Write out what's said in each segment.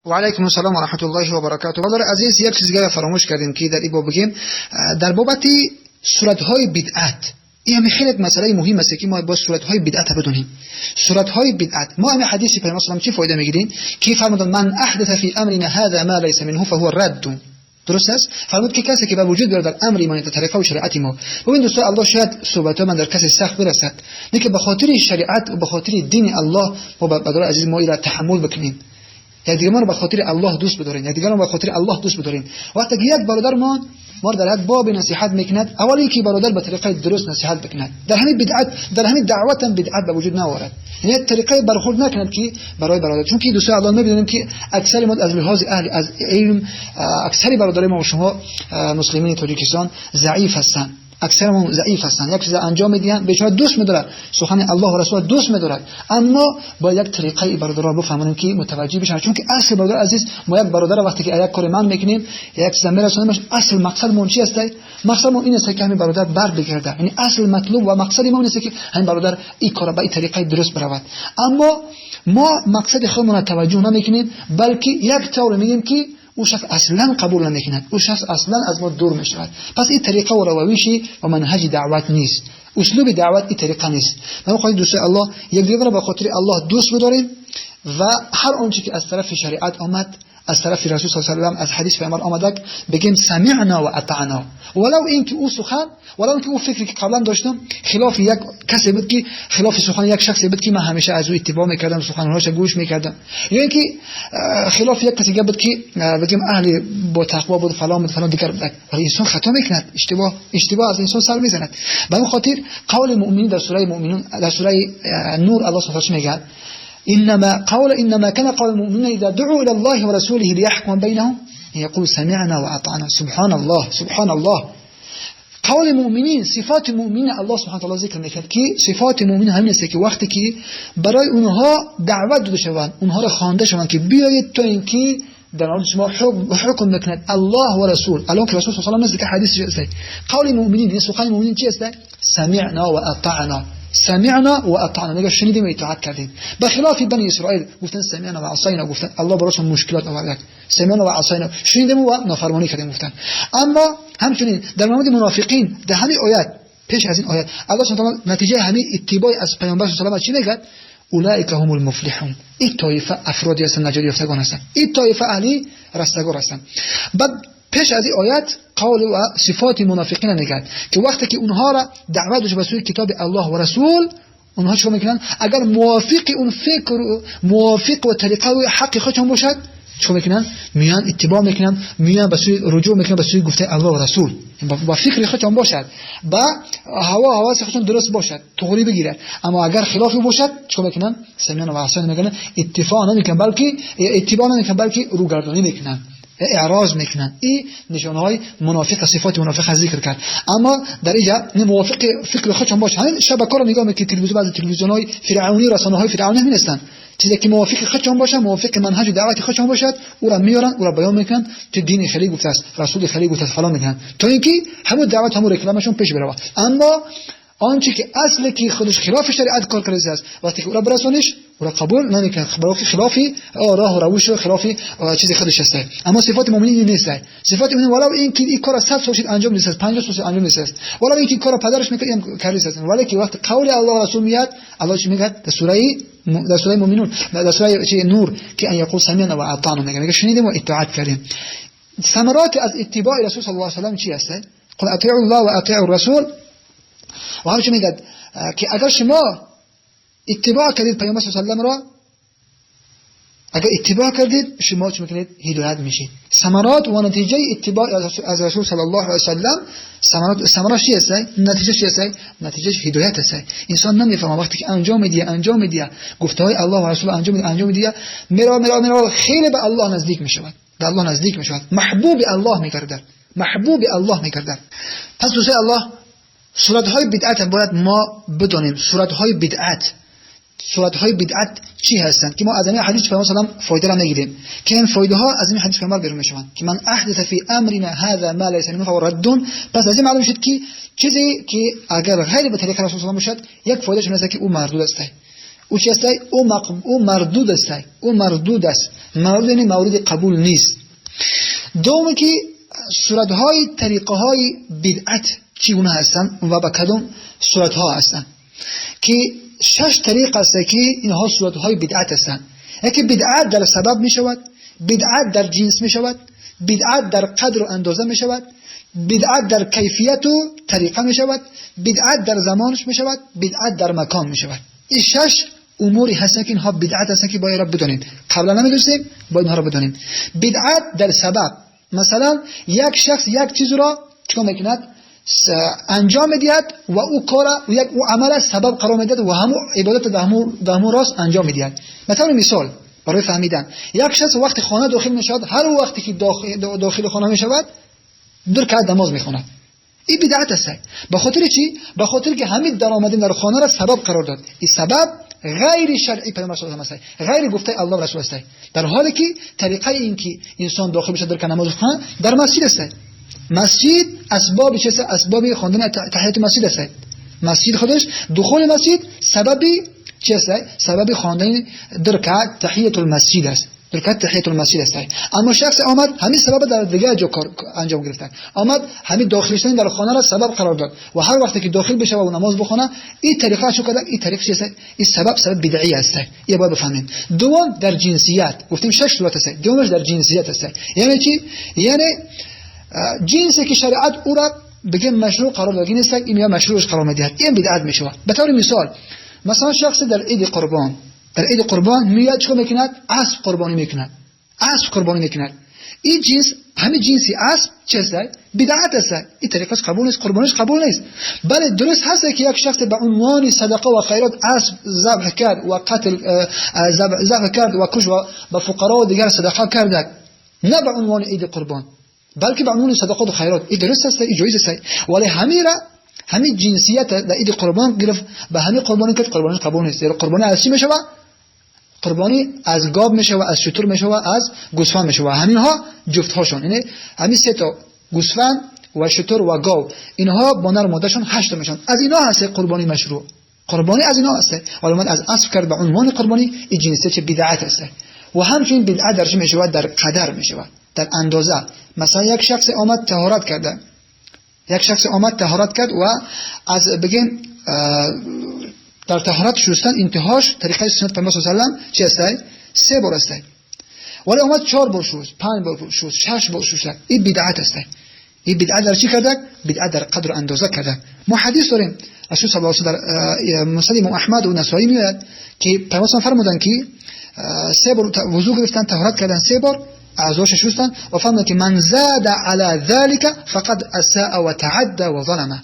و علیکم السلام و رحمت الله و برکاته. برادر عزیز، یک چیز دیگه فراموش کردیم که در این باب بگیم، در بابت صورت‌های بدعت. این هم خیلی مسئله مهم است که ما با صورت‌های بدعت بدونیم. صورت‌های بدعت، ما همه حدیث پیامبر صلی الله علیه و چی فایده میگیریم که فرمودند من احدث فی امرنا هذا ما ليس منه فهو رد. درست است؟ فرمود که کسی که به وجود بیارد در امر ایمان، طریقه و شریعت ما. ببین دوستان، الله شاید صحبت من در کسی سخت برسد، نه که به خاطر شریعت و به خاطر دین الله ما برادر عزیز ما را تحمل بکنیم. یک ما رو به خاطر الله دوست بداریم، یک دیگر رو به خاطر الله دوست بداریم. وقتی که یک برادر ما در یک باب نصیحت میکند، اولی که برادر به طریقه درست نصیحت بکند، در همین بدعت، در همین دعوت هم بدعت به وجود نآورد، یعنی طریقه برخورد نکند که برای برادر. چون که دوستان الله میبینیم که اکثر ما از لحاظ اهل از علم، اکثر برادرای ما و شما مسلمین تاجیکستان ضعیف هستند، اکثر ما ضعیف هستند. یک چیز انجام میدهند، بیچاره دوست میدارد سخن الله و رسول دوست میدارد، اما با یک طریقه برادر را بفهمونیم که متوجه بشن. چون که اصل برادر عزیز ما یک برادر وقتی که یک کار من میکنیم، یک چیز میرسونیمش، اصل مقصد ما چی است؟ مقصد ما این است که همین برادر بر بگرده، یعنی اصل مطلوب و مقصد ما این است که همین برادر این کار به این طریقه درست برود. اما ما مقصد خودمون توجه نمیکنیم، بلکه یک طور میگیم که او شخص اصلا قبول نمیکند، او شخص اصلا از ما دور میشود. پس این طریقه و روشی و منهج دعوت نیست، اسلوب دعوت این طریقه نیست. من میخوام دوستای الله یک دیگر را به خاطر الله دوست بداریم و هر آنچه که از طرف شریعت آمد، از طرف رسول صلی الله علیه و از حدیث پیامبر آمده، بگیم سمعنا و اطعنا، ولو اینکه او سخن، ولو اینکه او فکری که قبلا داشتم خلاف یک کسی بود، که خلاف سخن یک شخصی بود که من همیشه از او اتباع میکردم، سخنهاش گوش میکردم، یا اینکه خلاف یک کسی بود که بگیم اهل با تقوا بود، فلان بود، فلان دیگر بود. ولی انسان خطا میکند، اشتباه از انسان سر میزند. به این خاطر قول مؤمنین در سوره مؤمنون، در سوره نور، الله سبحانه میگه انما كان قول المؤمنين اذا دعوا الى الله ورسوله ليحكم بينهم يقول سمعنا واطعنا. سبحان الله، سبحان الله. قول مؤمنین، صفات مؤمنین الله سبحانه و تعالی ذکر میکرد که صفات مؤمنین همین است که وقتی که برای اونها دعوت داده شوند، اونها را خوانده شوند که بیایید تا اینکه در مورد شما حکم بکند الله و رسول. الان که رسول صلی الله علیه و آله حدیث است. قول مؤمنین، یعنی سخن مؤمنین چی است؟ سمعنا و اطعنا، سمعنا و اطعنا، میگه شنیدیم و اطاعت کردیم. به خلاف بنی اسرائیل گفتن سمعنا و عصینا، گفتن الله براشون مشکلات آورد، سمعنا و عصینا، شنیدیم و نافرمانی کردیم گفتن. اما همچنین در مورد منافقین در همین آیت، پیش از این آیت، الله سبحانه و نتیجه همین اتباع از پیامبر صلی الله علیه و چی میگه؟ اولئک هم المفلحون. این طایفه افرادی هستند نجات یافتگان هستند، این طایفه اهلی رستگار هستند. بعد پیش از این آیت قول و صفات منافقین میگه که وقتی که اونها را دعوت داشت به سوی کتاب الله و رسول، اونها چیکار میکنن؟ اگر موافق اون فکر، موافق و طریقه و حق خودشون باشد، چیکار میکنن؟ میان اتباع میکنن، میان به سوی رجوع میکنن، به سوی گفته الله و رسول، با فکر خودشون باشد، با هوا حواس خودشون درست باشد، تغری بگیره. اما اگر خلافی باشد چیکار میکنن؟ سمعنا و عصینا میکنن، اتفاق نمیکنن، بلکه اتباع نمیکنن، بلکه روگردانی میکنن، اعراض میکنن. این نشانه های منافق، صفات منافق ذکر کرد. اما در اینجا موافق فکر خودشون باشه، همین شبکه رو نگاه میکنید، تلویزیون، بعضی تلویزیون های فرعونی، رسانه های فرعونی همین هستند. چیزی که موافق خودشون باشه، موافق منهج دعوت خودشون باشد، او را میارن، او را بیان میکنن که دین خیلی گفته است، رسول خیلی گفته است، فلان میکنن، تا اینکه همون دعوت، همون رکلامشون پیش بره. اما آنچه که اصل که خودش خلاف شریعت کار کرده است، وقتی که او را برسونیش، او را قبول نمیکنه، بلکه خلافی راه و روش و خلافی چیز خودش است. اما صفات مؤمنین نیست. صفات مؤمنین ولو اینکه این کار 100 سال انجام نیست، 50 سال انجام نیست، ولو اینکه کار پدرش میکنه، این کاری نیست، ولی که وقت قول الله رسول میاد، الله چی میگه در سوره مؤمنون، در سوره نور، که ان یقول سمعنا و اطعنا، میگه شنیدیم و اطاعت کردیم. ثمرات از اتباع رسول صلی الله علیه و سلم چی است؟ قل اطیعوا الله و اطیعوا الرسول. و همچنین میگه که اگر شما اتباع کردید پیامبر صلی الله علیه و را، اگر اتباع کردید، شما چی میکنید؟ هدایت میشید. ثمرات و نتیجه اتباع از رسول صلی الله علیه و سلم، ثمرات چی است؟ نتیجه چی است؟ نتیجه هدایت است. انسان نمیفهمه، وقتی که انجام میده گفته های الله و رسول انجام میده، میره میره میره، خیلی به الله نزدیک میشود، به الله نزدیک میشود، محبوب الله میگردد، محبوب الله میگردد. پس دوستای الله، صورتهای بدعت باید ما بدانیم. صورتهای بدعت چی هستند که ما از این حدیث پیامبر سلام فایده را میگیریم، که این فایده ها از این حدیث پیامبر بیرون میشوند که من احدث فی امرنا هذا ما ليس منه فهو رد. پس از این معلوم شد که چیزی که اگر غیر به طریق رسول الله باشد، یک فایده است که او مردود است. او چی است؟ او مردود است. او مردود است. مردود یعنی مورد قبول نیست. دوم که صورت‌های طریقه‌های بدعت چگونه هستند و به کدام صورت‌ها هستند که شش طریق است که اینها صورت‌های بدعت هستند. یکی بدعت در سبب می‌شود، بدعت در جنس می‌شود، بدعت در قدر و اندازه می‌شود، بدعت در کیفیت و طریقه می‌شود، بدعت در زمانش می‌شود، بدعت در مکان می‌شود. این شش اموری هستند که اینها بدعت هستند که باید را بدانیم. قبلا نمی‌دونستیم، باید اینها را بدانیم. بدعت در سبب، مثلا یک شخص یک چیز را چیکار می‌کند؟ انجام می‌دهد و او کار و یک او عمل سبب قرار می‌دهد و همو عبادت در همو راست انجام می‌دهد. مثلا مثال برای فهمیدن، یک شخص وقتی خانه داخل می‌شود، هر وقتی که داخل خانه می‌شود دو رکعت نماز می‌خواند. این بدعت است. به خاطر چی؟ به خاطر که همین در آمدن در خانه را سبب قرار داد. این سبب غیر شرعی پیامبر صلی الله علیه و آله است، غیر گفته الله و رسول است. در حالی که طریقه این که انسان داخل بشه در رکعت نماز بخواند در مسجد است. مسجد اسباب چه است؟ اسباب خواندن تحیت مسجد است. مسجد خودش دخول مسجد سببی چه است؟ سبب خواندن در رکعت تحیت المسجد است. رکعت تحیت المسجد است. اما شخص آمد همین سبب در دیگر جا کار انجام گرفته، آمد همین داخل شدن در خانه را سبب قرار داد و هر وقتی که داخل بشه و نماز بخونه این طریقه شو کرد. این طریق چه است؟ این سبب سبب بدعی است. یه باید بفهمیم. دوم در جنسیت، گفتیم شش صورت است. دومش در جنسیت است. یعنی چی؟ یعنی جنسی که شریعت او را بگه مشروع قرار داده نیست، این یا مشروعش قرار میدهد، این بدعت میشه. به طور مثال مثلا شخص در عید قربان، در عید قربان میاد چیکار میکند؟ اسب قربانی میکند. اسب قربانی میکند. این جنس، همین جنسی اسب چه است؟ بدعت است. این طریقش قبول نیست، قربانیش قبول نیست. بله درست هست که یک شخص به عنوان صدقه و خیرات اسب ذبح کرد و قتل ذبح کرد و کش و به فقرا و دیگر صدقه کرد، نه به عنوان عید قربان بلکه به عنوان صدقات و خیرات. این درست است، این جایز است. ولی همیره همین جنسیت در عید قربان گرفت، به همین قربانی کرد، قربانی قبول نیست. یعنی قربانی از چی میشه؟ قربانی از گاو میشه و از شتر میشه و از گوسفند میشه و همینها جفت هاشون، یعنی همین سه تا گوسفند و شتر و گاو، اینها با نر مادرشون 8 تا میشن. از اینا هست قربانی مشروع، قربانی از اینا هست. ولی من از اسب کرد به عنوان قربانی، این جنسیت بدعت است. و همچنین بدعت در چی میشه؟ در قدر میشه، در اندازه. مثلا یک شخص آمد طهارت کرده، یک شخص آمد طهارت کرد و از بگیم در طهارت شستن انتهاش طریقه سنت پیامبر صلی الله علیه و سلم چی است؟ 3 بار است. ولی آمد 4 بار شست، 5 بار شست، 6 بار شست. این بدعت است. این بدعت در چی کرده؟ بدعت در قدر اندازه کرده. ما حدیث داریم رسول صلی الله علیه و در مسند امام احمد و نسائی میاد که پیامبر فرمودند که 3 بار وضو گرفتن، طهارت کردن، 3 بار اعضاش شستن و فرمودند که من زاد علی ذلك فقد اساء و تعدى و ظلم.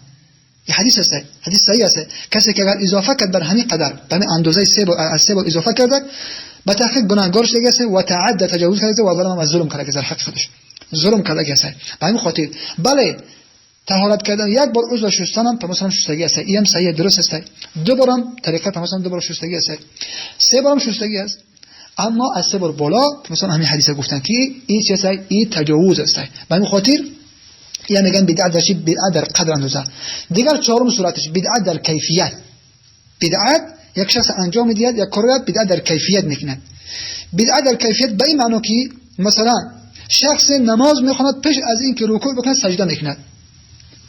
این حدیث است، حدیث صحیح است. کسی که اگر اضافه کرد بر همین قدر، به همین اندازه 3 بار، از 3 بار اضافه کرد، به تحقیق گناهگار شده است و تعدى تجاوز کرده و ظلم و ظلم کرده، در حق خودش ظلم کرده است. به همین خاطر بله طهارت کردن یک بار عضو شستن هم مثلا شستگی است، این هم صحیح درست است. 2 بارم طریقه مثلا 2 بار شستگی است، 3 بارم شستگی است. اما از 3 بار بالا مثلا همین حدیث گفتن که این چه است؟ این تجاوز است. به همین خاطر یا میگن بدعت در چی؟ بدعت در قدر اندازه. دیگر چهارم صورتش بدعت در کیفیت. بدعت یک شخص انجام میدهد یک کار، بدعت در کیفیت میکند. بدعت در کیفیت به این معنی که مثلا شخص نماز میخواند، پیش از اینکه رکوع بکند سجده میکند،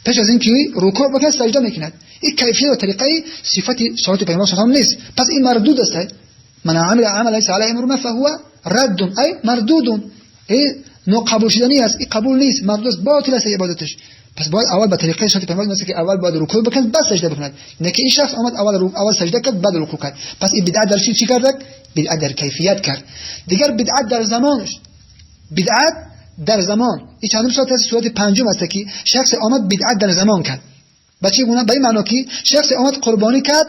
پیش از اینکه رکوع بکند سجده میکند. این کیفیت و طریقه صفت صلات پیامبر صلی الله علیه و نیست. پس این مردود است. من عمل عملا ليس عليه امرنا فهو رد، ای مردود، ای ناقبول شدنی است، این قبول نیست، مردود است، باطل است عبادتش. پس باید اول به طریقه صلات پیامبر مثل که اول باید رکوع بکند بعد سجده بکند. نه که این شخص آمد اول سجده کرد بعد رکوع کرد. پس این بدعت در چی کرد؟ بدعت در کیفیت کرد. دیگر بدعت در زمانش، بدعت در زمان این چندم صورت است؟ صورت پنجم است که شخص آمد بدعت در زمان کرد. به چه گونه؟ به این معنا که شخص آمد قربانی کرد،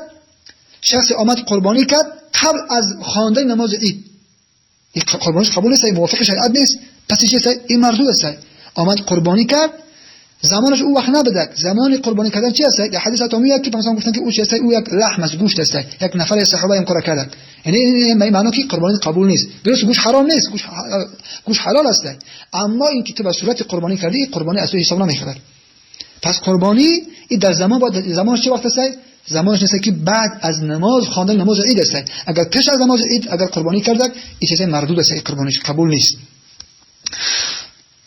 شخص آمد قربانی کرد قبل از خواندن نماز عید. این قربانیش قبول نیست، موافق شریعت نیست. پس چی است؟ این مردود است. آمد قربانی کرد، زمانش او وقت نبوده. زمان قربانی کردن چی است؟ در حدیث اتمی که مثلا گفتن که او چی است؟ او یک لحم است، گوشت است. یک نفر صحابه این کار کردن. یعنی این معنی که قربانی قبول نیست. درست گوش حرام نیست، گوش حلال است. اما این که تو به صورت قربانی کردی، قربانی از تو حساب نمیخوره. پس قربانی این در زمان باید، زمان چه وقت است؟ زمانش نیست که بعد از نماز خواندن نماز عید است. اگر پیش از نماز عید اگر قربانی کرده این چیز مردود است، این قربانیش قبول نیست.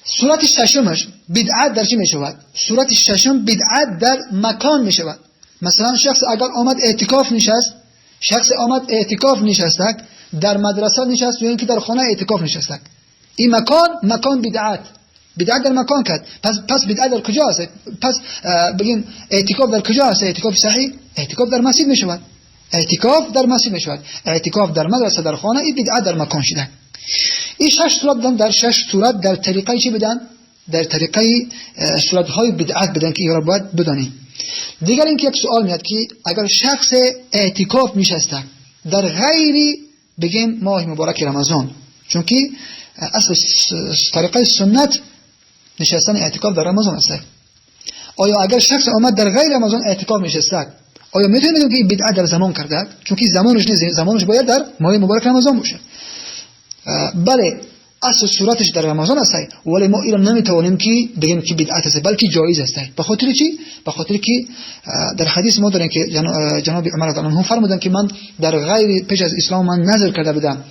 صورت ششمش بدعت در چی می شود؟ صورت ششم بدعت در مکان می شود. مثلا شخص اگر آمد اعتکاف نشست، شخص آمد اعتکاف نشست، در مدرسه نشست یا اینکه در خانه اعتکاف نشست، این مکان مکان بدعت، بدعت در مکان کرد. پس بدعت در کجا است؟ پس بگیم اعتکاف در کجا است؟ اعتکاف صحیح اعتکاف در مسجد می شود، اعتکاف در مسجد می شود. اعتکاف در مدرسه در خانه این بدعت در مکان شده. این شش صورت بدن، در شش صورت در طریقه چی بدن؟ در طریقه صورت های بدعت بدن که این را باید بدانیم. دیگر اینکه یک سوال میاد که اگر شخص اعتکاف نشسته در غیر بگیم ماه مبارک رمضان، چون که اصل طریقه سنت نشستن اعتکاف در رمضان است، آیا اگر شخص آمد در غیر رمضان اعتکاف نشسته، آیا میتونیم بگیم که بدعت در زمان کرده؟ چون که زمانش نیست، زمانش باید در ماه مبارک رمضان باشه. بله اصل صورتش در رمضان است، ولی ما ایران نمیتوانیم که بگیم که بدعت است، بلکه جایز است. به خاطر چی؟ به خاطر که در حدیث ما داریم که جناب عمر رضی الله عنه فرمودند که من در غیر پیش از اسلام من نذر کرده بودم،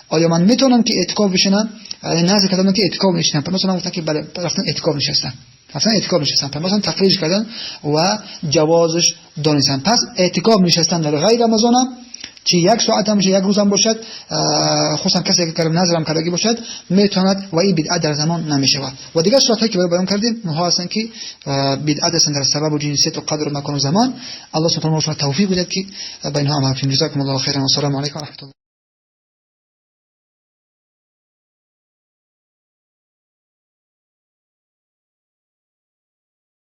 آیا من میتونم که اعتکاف بشینم؟ یعنی نذر کردم که اعتکاف نشینم. مثلا گفتن که بله، رفتن اعتکاف نشستن، رفتن اعتکاف نشستن، مثلا تقریر کردن و جوازش دانستن. پس اعتکاف نشستن در غیر رمضان چی یک ساعت هم یک روز هم باشد، خصوصا کسی که نذر هم کردگی باشد میتواند و این بدعت در زمان نمیشود. و دیگر صورت که بیان کردیم اونها هستند که بدعت هستند در سبب و جنسیت و قدر و مکان و زمان. الله سبحانه و تعالی توفیق بدهد که به اینها عمل کنیم. جزاکم الله خیرا و السلام علیکم و رحمت الله.